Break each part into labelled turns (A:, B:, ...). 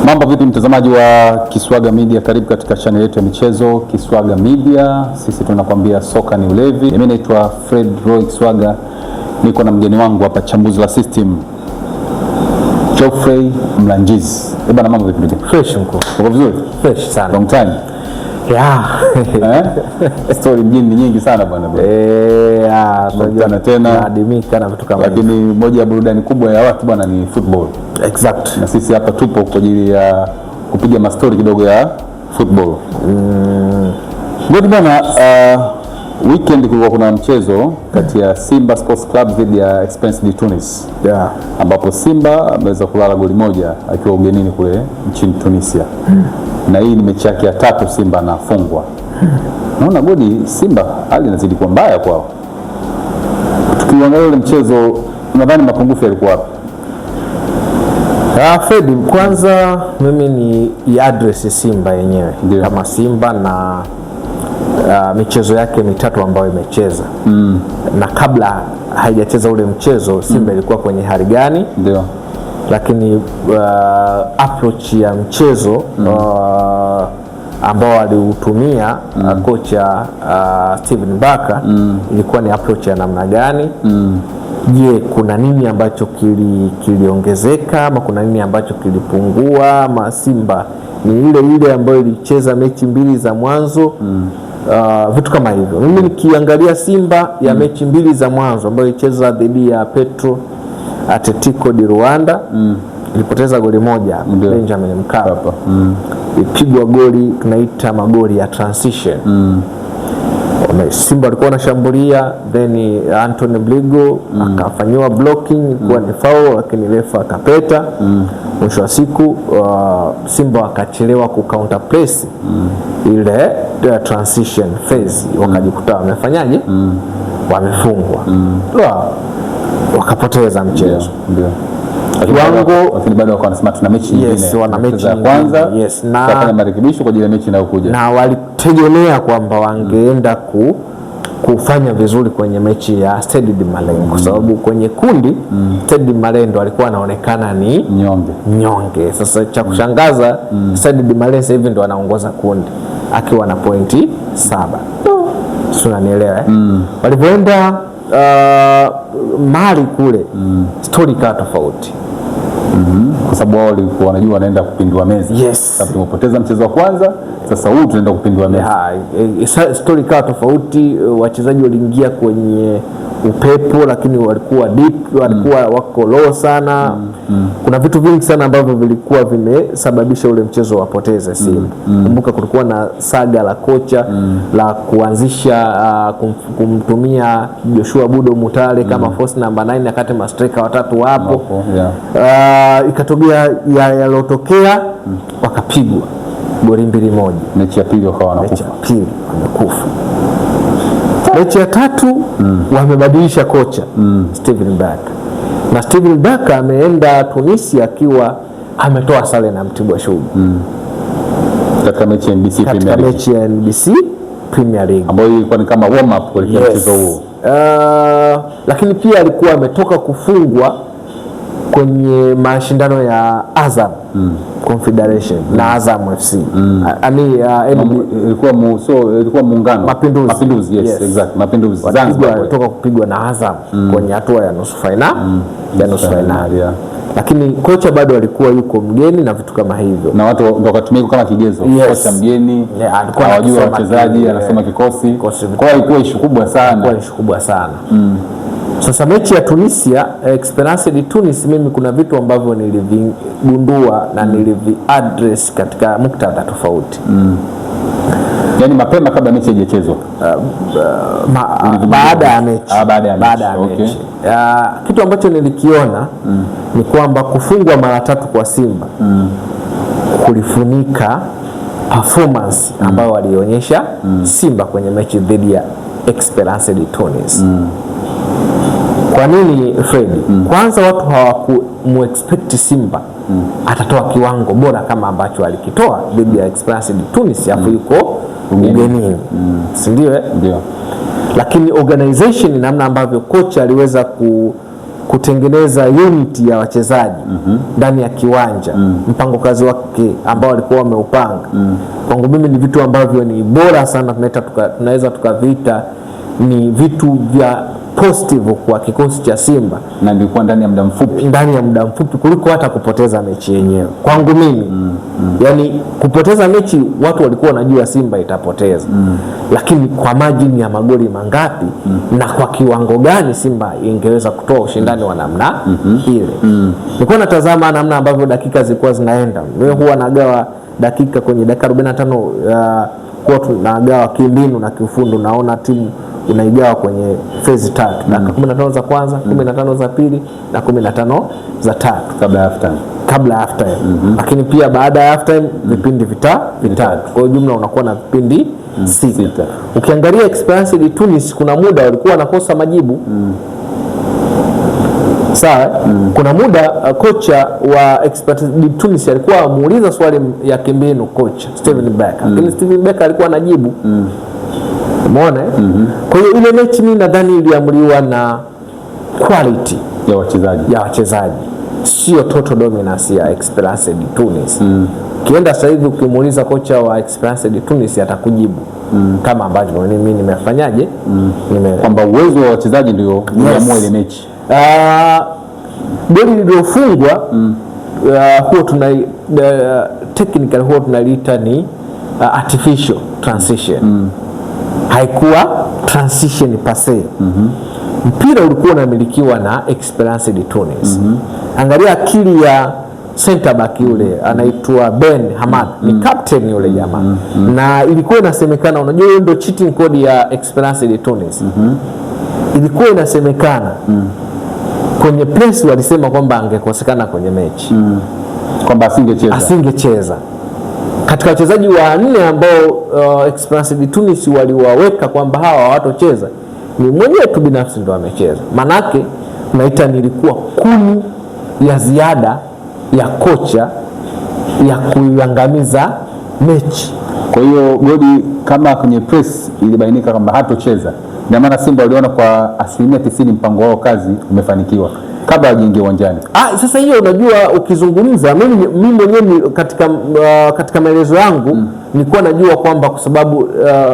A: Mambo vipi, mtazamaji wa Kiswaga Media, karibu katika channel yetu ya michezo Kiswaga Media. Sisi tunakwambia soka ni ulevi. Mimi naitwa Fred Roy Kiswaga, niko na mgeni wangu hapa, chambuzi la system Geoffrey Mlanjizi. Eh bana, mambo vipi ndugu?
B: Fresh mkuu.
A: Uko vizuri?
B: Fresh sana.
A: Long time.
B: Yeah.
A: Eh? Story mjini ni nyingi sana bwana.
B: Eh, ah,
A: Tunakutana tena.
B: Naadimika na vitu kama hivyo.
A: Lakini moja ya burudani kubwa ya watu bwana ni football.
B: Exact.
A: Na sisi hapa tupo kwa ajili ya kupiga mastori kidogo ya football. Good bwana, weekend kulikuwa kuna mchezo kati ya Simba Sports Club dhidi ya Esperance de Tunis, ambapo Simba ameweza kulala goli moja akiwa ugenini kule nchini Tunisia. Na hii ni mechi yake ya tatu Simba anafungwa. Naona goli Simba hali inazidi kuwa mbaya kwao. Tukiangalia ule mchezo, nadhani mapungufu yalikuwa wapi?
B: Ah, Fredi, kwanza mimi ni i-address Simba yenyewe
A: Ndio.
B: kama Simba na michezo yake mitatu ambayo imecheza na kabla haijacheza ule mchezo Simba ilikuwa kwenye hali gani?
A: Ndio.
B: Lakini approach ya mchezo ambao aliutumia kocha Steven Barker ilikuwa ni approach ya namna gani? Je, kuna nini ambacho kiliongezeka ama kuna nini ambacho kilipungua, ama Simba ni ile ile ambayo ilicheza mechi mbili za mwanzo? Vitu kama hivyo. Mimi nikiangalia Simba ya mechi mbili za mwanzo ambayo ilicheza dhidi ya Petro Atletico di Rwanda, ilipoteza goli moja Benjamin Mkapa.
A: Hapa.
B: Ilipigwa goli tunaita magoli ya transition. Simba walikuwa wanashambulia, then Anthony Bligo akafanyiwa blocking, ilikuwa ni foul, lakini refa akapeta. Mwisho wa siku Simba wakachelewa ku counter press ile transition phase, wakajikuta wamefanyaje? Wamefungwa. Wakapoteza mchezo.
A: Ndio. Lakini bado wako wanasema tuna mechi nyingine.
B: Yes, wana mechi
A: ya kwanza.
B: Yes,
A: na tutafanya marekebisho kwa ajili ya mechi inayokuja.
B: Na walitegemea kwamba wangeenda kufanya vizuri kwenye mechi ya Stade de Malien kwa sababu kwenye kundi Stade de Malien ndo alikuwa anaonekana ni
A: Mnyonge.
B: Mnyonge. Sasa cha kushangaza, Stade de Malien sasa hivi ndo anaongoza kundi akiwa na pointi 7. Si unanielewa eh? Walivyoenda Mali kule, story ikawa tofauti.
A: Kwa sababu wao walikuwa wanajua wanaenda kupindua meza.
B: Yes.
A: Sababu tumepoteza mchezo wa kwanza, sasa huu tunaenda kupindua meza.
B: Story ikawa tofauti. Wachezaji waliingia kwenye upepo, lakini walikuwa deep, walikuwa wako low sana. Kuna vitu vingi sana ambavyo vilikuwa vimesababisha ule mchezo wapoteze Simba. Kumbuka kulikuwa na saga la kocha la kuanzisha kumtumia Joshua Budo Mutale kama false number 9 wakati mastriker watatu wapo.
A: Wapo, yeah.
B: Ikatokea yalotokea, wakapigwa goli 2-1.
A: Mechi ya pili wakawa
B: Mechi
A: wanakufa.
B: Ya pili wamekufa. Mechi ya tatu wamebadilisha kocha, Steven Barker, na Steven Barker ameenda Tunisia akiwa ametoa sare na Mtibwa Sugar
A: Katika mechi ya NBC
B: katika
A: Premier League
B: mechi ya NBC Premier League
A: ambayo ilikuwa ni kama warm up kuelekea mchezo huo.
B: Lakini pia alikuwa ametoka kufungwa kwenye mashindano ya Azam Confederation na Azam FC. I mean, NB
A: Ilikuwa so ilikuwa muungano.
B: Mapinduzi.
A: Mapinduzi, yes,
B: Yes.
A: exactly. Mapinduzi Zanzibar.
B: Walitoka kupigwa na Azam kwenye hatua ya nusu fainali ya nusu fainali. Lakini kocha bado alikuwa yuko mgeni na vitu kama hivyo.
A: Na watu ndo wakatumia kama kigezo.
B: Yes.
A: Kocha mgeni,
B: Yeah, alikuwa
A: hawajua
B: anasoma
A: wachezaji, anasoma kikosi.
B: Kikosi.
A: Kwa hiyo ilikuwa ishu kubwa sana.
B: Ilikuwa ishu kubwa sana. Sasa mechi ya Tunisia, Esperance de Tunis, mimi kuna vitu ambavyo nilivigundua na nilivi address katika muktadha tofauti.
A: Yaani mapema kabla mechi haijachezwa.
B: Baada ya mechi.
A: Ah, baada ya mechi.
B: Baada ya mechi. Kitu ambacho nilikiona ni kwamba kufungwa mara tatu kwa Simba kulifunika performance ambayo walionyesha Simba kwenye mechi dhidi ya Esperance de Tunis. Kwa nini, Fred? Kwanza watu hawakumu-expect Simba atatoa kiwango bora kama ambacho alikitoa dhidi ya Esperance de Tunis, afu yuko ugenini, si ndio eh?
A: Ndio.
B: Lakini organization, namna ambavyo kocha aliweza kutengeneza unity ya wachezaji ndani ya kiwanja, mpango kazi wake ambao walikuwa wameupanga, kwangu mimi ni vitu ambavyo ni bora sana, tunaweza tukaviita ni vitu vya positive kwa kikosi cha Simba,
A: na ilikuwa ndani ya muda mfupi,
B: ndani ya muda mfupi kuliko hata kupoteza mechi yenyewe kwangu mimi. Yani kupoteza mechi watu walikuwa wanajua Simba itapoteza, lakini kwa margin ya magoli mangapi na kwa kiwango gani Simba ingeweza kutoa ushindani wa namna ile. Nilikuwa natazama namna ambavyo dakika zilikuwa zinaenda. Mimi huwa nagawa dakika kwenye dakika 45, huwa tunagawa kimbinu na kiufundi, naona timu unaigawa kwenye phase tatu, dakika 15 za kwanza, 15 za pili na 15 za tatu
A: kabla ya half time.
B: Kabla ya half time. Lakini pia baada ya half time vipindi vitatu. Kwa hiyo jumla unakuwa na vipindi 6. Ukiangalia Esperance de Tunis kuna muda walikuwa wanakosa majibu. Sawa? Kuna muda kocha wa Esperance de Tunis alikuwa amuuliza swali ya kimbinu kocha Steven Becker. Lakini Steven Becker alikuwa anajibu. Umeona? Kwa hiyo ile mechi mimi nadhani iliamriwa na quality
A: ya
B: wachezaji, sio total dominance ya Esperance de Tunis. Ukienda sasa hivi ukimuuliza kocha wa Esperance de Tunis atakujibu kama ambavyo mimi nimefanyaje,
A: kwamba uwezo wa wachezaji ndio uliamua ile mechi.
B: Goli lililofungwa huo tuna technical huo tunaliita ni artificial transition. Haikuwa transition per se. Mpira ulikuwa unamilikiwa na Esperance de Tunis. Angalia akili ya center back yule anaitwa Ben Hamad, ni captain yule jamaa. Na ilikuwa inasemekana, unajua hiyo ndio cheating code ya Esperance de Tunis. Ilikuwa inasemekana kwenye press walisema kwamba angekosekana kwenye mechi,
A: kwamba
B: asingecheza. Katika wachezaji wanne ambao Esperance de Tunis waliwaweka kwamba hawa hawatocheza, ni mwenyewe tu binafsi ndo amecheza. Manake naita nilikuwa kuni ya ziada ya kocha ya kuiangamiza mechi.
A: Kwa hiyo goli kama kwenye press ilibainika kwamba hatocheza, ndio maana Simba waliona kwa 90% mpango wao kazi umefanikiwa kabla hawajaingia uwanjani.
B: Sasa hiyo unajua, ukizungumza mimi mwenyewe katika maelezo yangu nilikuwa najua kwamba kwa sababu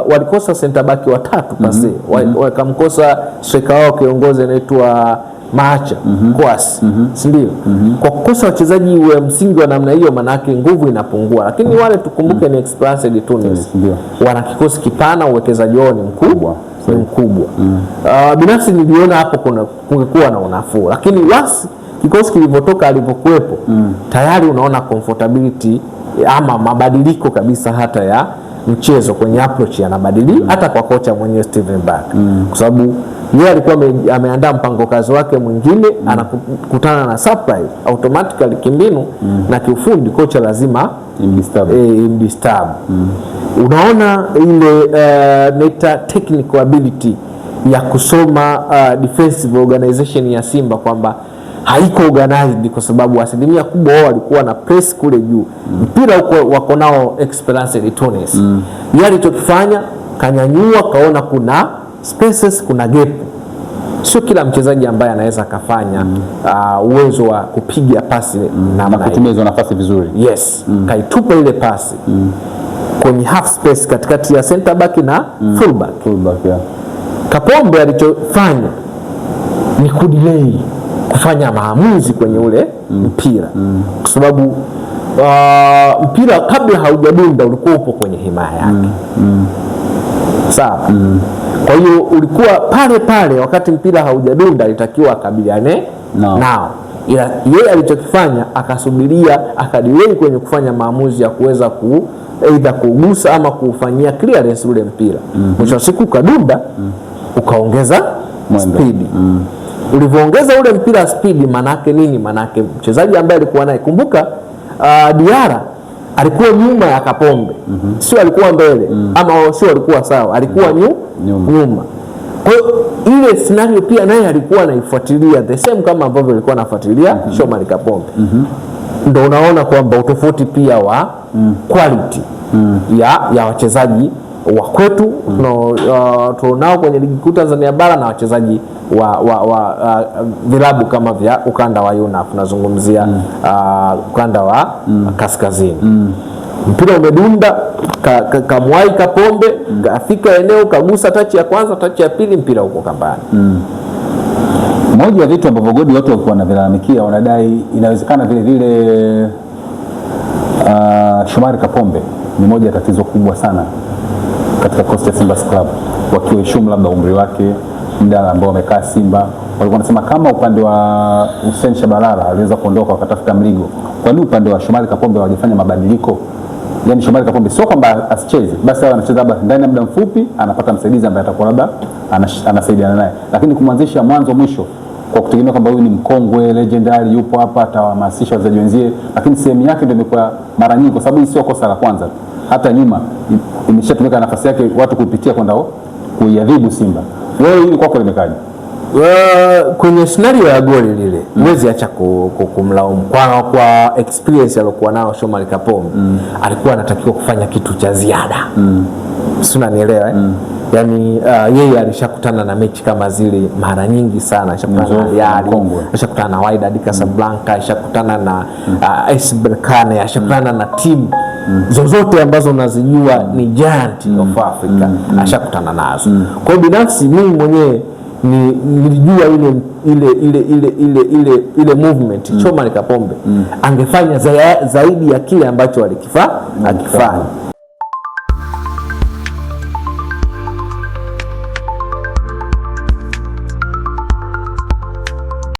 B: walikosa center back watatu pasi, wakamkosa striker wao kiongozi anaitwa Maacha Kwasi, si ndio? Kwa kukosa wachezaji wa msingi wa namna hiyo, manake nguvu inapungua. Lakini wale tukumbuke ni Esperance de Tunis, wana kikosi kipana, uwekezaji wao ni mkubwa. Binafsi niliona hapo kungekuwa na unafuu, lakini wasi kikosi kilivyotoka alivyokuwepo tayari unaona comfortability ama mabadiliko kabisa hata ya mchezo kwenye approach yanabadilika, hata kwa kocha mwenyewe Steven Becker, kwa sababu yeye alikuwa ameandaa mpango kazi wake mwingine, anakutana na surprise automatically kimbinu na kiufundi kocha lazima imdisturb. Unaona ile neta technical ability ya kusoma defensive organization ya Simba kwamba haiko organized, kwa sababu asilimia kubwa wao walikuwa na press kule juu, mpira huko wako nao Esperance de Tunis. Yeye alichokifanya kanyanyua, kaona kuna spaces, kuna gap. Sio kila mchezaji ambaye anaweza akafanya uwezo wa kupiga pasi
A: na kutumia hizo nafasi vizuri.
B: Yes, kaitupa ile pasi kwenye half space katikati ya center back na full back.
A: Full back, yeah.
B: Kapombe alichofanya ni kudelay kufanya maamuzi kwenye ule mpira, kwa sababu mpira kabla haujadunda ulikuwa upo kwenye himaya yake. Sawa. Kwa hiyo ulikuwa pale pale wakati mpira haujadunda alitakiwa akabiliane nao. Ila yeye alichokifanya akasubiria, akadelay kwenye kufanya maamuzi ya kuweza ku either kugusa ama kufanyia clearance ule mpira. Mwisho wa siku ukadunda, ukaongeza speed. Ulivyoongeza ule mpira speed, manake nini? Manake mchezaji ambaye alikuwa naye, kumbuka Diarra alikuwa nyuma ya Kapombe, sio alikuwa mbele, ama sio alikuwa sawa, alikuwa nyuma. Kwa hiyo ile scenario pia naye alikuwa anaifuatilia the same kama ambavyo alikuwa anafuatilia Shomari Kapombe. Ndio unaona kwamba utofauti pia wa quality ya wachezaji wa kwetu tunao kwenye ligi kuu Tanzania bara na wachezaji wa vilabu kama vya ukanda wa UNAF, tunazungumzia ukanda wa kaskazini. Mpira umedunda kamwai Kapombe kafika eneo kagusa tachi ya kwanza, tachi ya pili, mpira uko kambani.
A: Moja ya vitu ambavyo Godi watu walikuwa wanavilalamikia, wanadai inawezekana vile vile Shomari Kapombe ni moja ya tatizo kubwa sana katika kikosi cha Simba Club, wakiwaheshimu labda umri wake, muda ambao amekaa Simba. Walikuwa wanasema kama upande wa Hussein Shabalala aliweza kuondoka wakatafuta Mligo, kwa nini upande wa Shomari Kapombe hawajafanya mabadiliko? Yaani Shomari Kapombe sio kwamba asicheze, basi awe anacheza labda ndani ya muda mfupi, anapata msaidizi ambaye atakuwa labda anasaidiana naye, lakini kumwanzisha mwanzo mwisho kwa kutegemea kwamba huyu ni mkongwe legendary, yupo hapa atawahamasisha wachezaji wenzie, lakini sehemu yake ndio imekuwa mara nyingi, kwa sababu hii sio kosa la kwanza, hata nyuma imeshatumika nafasi yake watu kuipitia kwenda kuiadhibu Simba. Wewe hili kwako limekaje?
B: Kwenye scenario ya goli lile huwezi acha kumlaumu kwa experience aliyokuwa nao Shomari Kapombe. Alikuwa anatakiwa kufanya kitu cha ziada. Si unanielewa eh? Yaani yeye alishakutana na mechi kama zile mara nyingi sana, alishakutana na Real, alishakutana na Wydad Casablanca, alishakutana na AS Berkane, alishakutana na timu zozote ambazo unazijua ni giant of Africa, alishakutana nazo. Kwa hiyo binafsi mimi mwenyewe nilijua ile movement Shomari Kapombe angefanya zaidi ya kile ambacho akifanya.